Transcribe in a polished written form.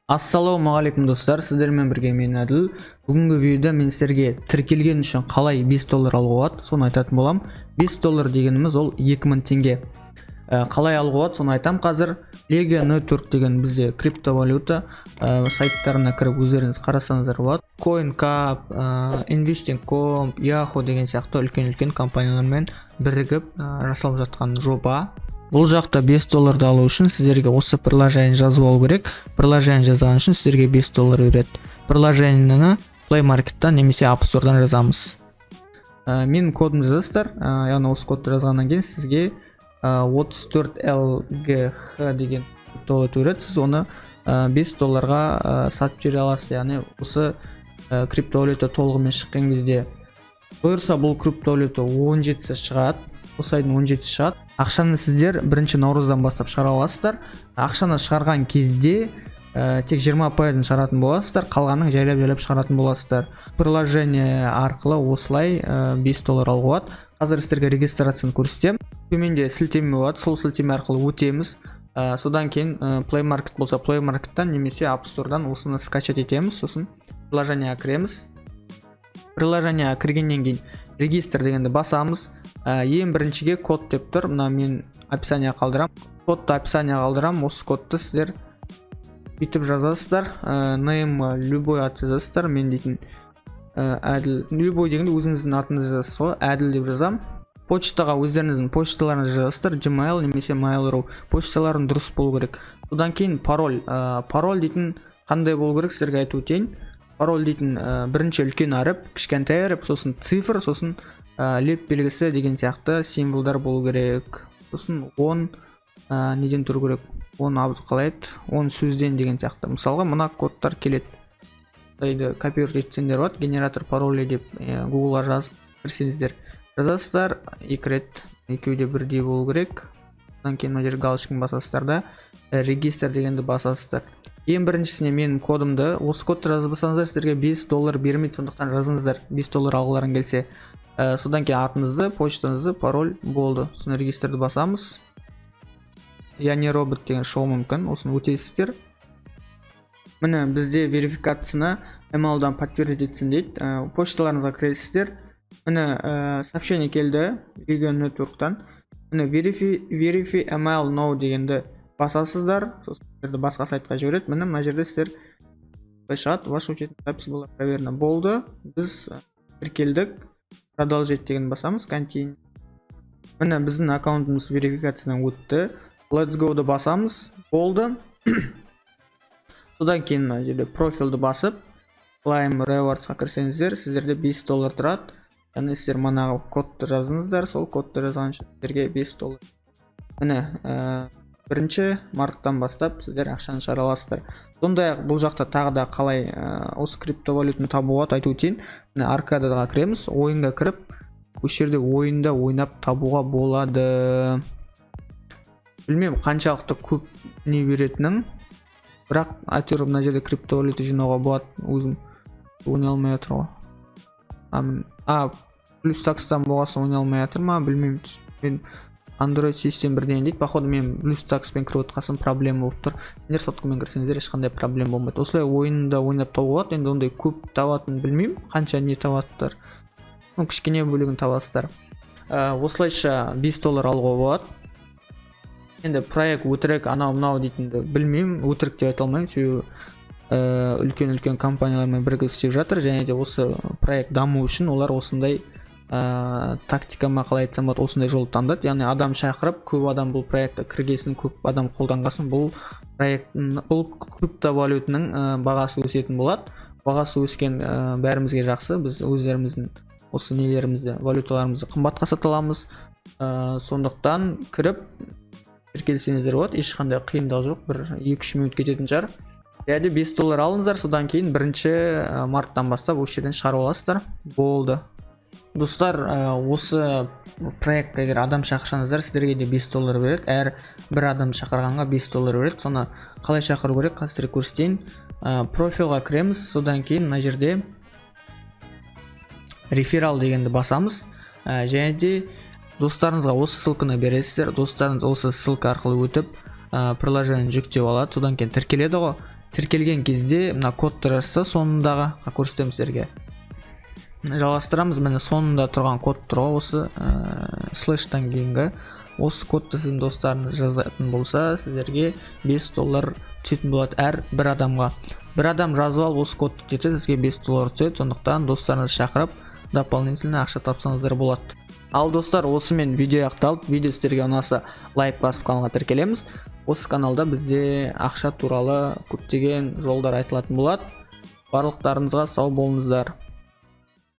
Ассалаумағалейкум, достар! Сіздермен бірге мен, Әділ. Бүгінгі видеода мен сіздерге тіркелген үшін қалай 5 доллар алуға болады, соны айтатын боламын. 5 доллар дегеніміз ол 2000 теңге. Қалай алуға болады, соны айтамын қазір. Legia Network деген бізде криптовалюта сайттарына кіріп, өздеріңіз қарасаңыздар болады. CoinCap, Investing.com, Yahoo деген сияқты үлкен-үлкен компаниялармен бірігіп жасалып жатқан жоба. Бұл жақта 5 долларды алу үшін сіздерге осы приложение жазып алу керек. Приложение жазған үшін сіздерге 5 доллар береді. Приложениені Play Market'тан немесе App Store'дан жазамыз. Менің кодымды жазасыздар, яғни осы кодты жазғаннан кейін сізге 34 LGH деген доллар береді. Сіз оны 5 долларға сатып жібере аласыз. Яғни осы криптовалюта толығымен шыққан кезде, бұйырса, бұл криптовалюта 17-сі шығады, осы айдың 17-сі шығады. Ақшаны сіздер 1 наурыздан бастап шығара аласыздар. Ақшаны шығарған кезде тек 20%-ын шығаратын боласыздар, қалғанын жайлап жайлап шығаратын боласыздар. Приложение арқылы осылай 5 доллар алуға болады. Қазір сіздерге регистрацияны көрсетемін. Төменде сілтеме болады, сол сілтеме арқылы өтеміз. Содан кейін Play Market болса, Play Market'тан немесе App Store'дан осыны скачать етеміз. Сосын приложениеға кіреміз. Приложениеға кіргеннен кейін «Регистр» дегенді басамыз. Ең біріншіге «Код» деп тұр. Мына мен описание қалдырамын, кодты описание қалдырамын. Осы кодты сіздер бүйтіп жазасыздар. Name, любой ат жазасыздар. Мен дейтін Әділ. Любой дегенде өзіңіздің атыңызды жазасыз ғой. Әділ деп жазамын. Почтаға өздеріңіздің почталарыңызды жазасыздар, Gmail немесе Mail.ru. Почталарың дұрыс болу керек. Содан кейін пароль. Пароль дейтін қандай болу керек, сіздерге айтып өтейін. Пароль дейтін бірінші үлкен әріп, кішкентай әріп, сосын цифр, сосын леп белгісі деген сияқты символдар болу керек. Сосын 10 неден тұру керек, 10, қалай еді, 10 сөзден деген сияқты. Мысалға, мына кодтар келеді. Құдайды копировать етсеңдер болады. «Генератор пароля» деп Гуглға жазып кірсеңіздер, жазасыздар екі рет, екеуі де бірдей болу керек. Одан кейін мына жерге галочканы басасыздар да, «Регистр» дегенді басасыздар. Ең біріншісіне менің кодымды, осы кодты жазбасаңыздар, сіздерге 5 доллар бермейді, сондықтан жазыңыздар, 5 доллар алғыларың келсе. Содан кейін атыңызды, почтаңызды, пароль болды. Сосын «Регистрді» басамыз. «Я не робот» деген шығуы мүмкін, осыны өтесіздер. Міне, бізде верификацияны emailдан подтвердить етсін дейді. Почталарыңызға кіресіздер. Міне, сообщение келді Legion Network'тан. Міне, verify email now дегенді басасыздар. Сосын сіздерді басқа сайтқа жібереді. Міне, мына жерде сіздер былай шығады: «Ваша учетная запись была проверена». Болды, біз тіркелдік. «Продолжить» деген басамыз, «Continue». Міне, біздің аккаунтымыз верификациядан өтті. «Let's go» ды басамыз, болды. Содан кейін мына жерде профильді басып, Claim Rewardsқа кірсеңіздер, сіздерде 5 доллар тұрады. Яғни сіздер манағы кодты жаздыңыздар, сол кодты жазған үшін сіздерге 5 доллар. Міне, 1 марттан бастап сіздер ақшаны шығара аласыздар. Сондай ақ бұл жақта тағы да қалай осы криптовалютаны табуға болады, айтып өтейін. Міне, аркадаға кіреміз. Ойынға кіріп, осы жерде ойында ойнап табуға болады. Білмеймін, қаншалықты көп не беретінін, бірақ әйтеуір мына жерде криптовалюта жинауға болады. Өзім ойнай алмай жатыр ғой. А, міне, а BlueStacks-тан болған соң ойнай алмай жатыр ма, білмеймін. Мен Android систем бірдеңе дейді. Походу, мен BlueStacks-пен кіріп отқан соң проблема болып тұр. Сендер соткамен кірсеңіздер, ешқандай проблема болмайды. Осылай ойында ойнап табуға болады. Енді ондай көп табатынын білмеймін, қанша не табатындар, ну, кішкене бөлігін табасыздар. Осылайша 5 доллар алуға болады. Енді проект өтірік, анау мынау дейтінді білмеймін. Өтірік деп айта алмаймын, себебі үлкен үлкен компаниялармен бірге істеп жатыр. Және де осы проект даму үшін олар осындай тактика ма, қалай айтсам болады, осындай жолды таңдады. Яғни адам шақырып, көп адам бұл проектке кіргесін, көп адам қолданғасын, бұл проекттің, бұл криптовалютаның бағасы өсетін болады. Бағасы өскен бәрімізге жақсы. Біз өздеріміздің осы нелерімізді, валюталарымызды қымбатқа сата аламыз. Сондықтан кіріп тіркелсеңіздер болады, ешқандай қиындық жоқ, бір 2-3 минут кететін шығар. Және де 5 доллар алыңыздар. Содан кейін 1 марттан бастап осы жерден шығарып аласыздар. Болды, достар. Осы проектке егер адам шақырсаңыздар, сіздерге де 5 доллар береді. Әр бір адам шақырғанға 5 доллар береді. Соны қалай шақыру керек, қазір сіздерге көрсетейін. Профильға кіреміз. Содан кейін мына жерде «Реферал» дегенді басамыз. Және де достарыңызға осы ссылканы бересіздер. Достарыңыз осы ссылка арқылы өтіп, приложение жүктеп алады. Содан кейін тіркеледі ғой. Тіркелген кезде мына кодты жазса, соңындағы көрсетемін сіздерге. Жалғастырамыз. Міне, соңында тұрған код тұр ғой, осы слэштан кейінгі. Осы кодты сіздің достарыңыз жазатын болса, сіздерге 5 доллар түсетін болады әр бір адамға. Бір адам жазып алып, осы кодты терсе, сізге 5 доллар түседі. Сондықтан достарыңызды шақырып, дополнительно ақша тапсаңыздар болады. Ал, достар, осымен видео аяқталды. Видео сіздерге ұнаса, лайк басып, каналға тіркелеміз. Осы каналда бізде ақша туралы көптеген жолдар айтылатын болады. Барлықтарыңызға сау болыңыздар.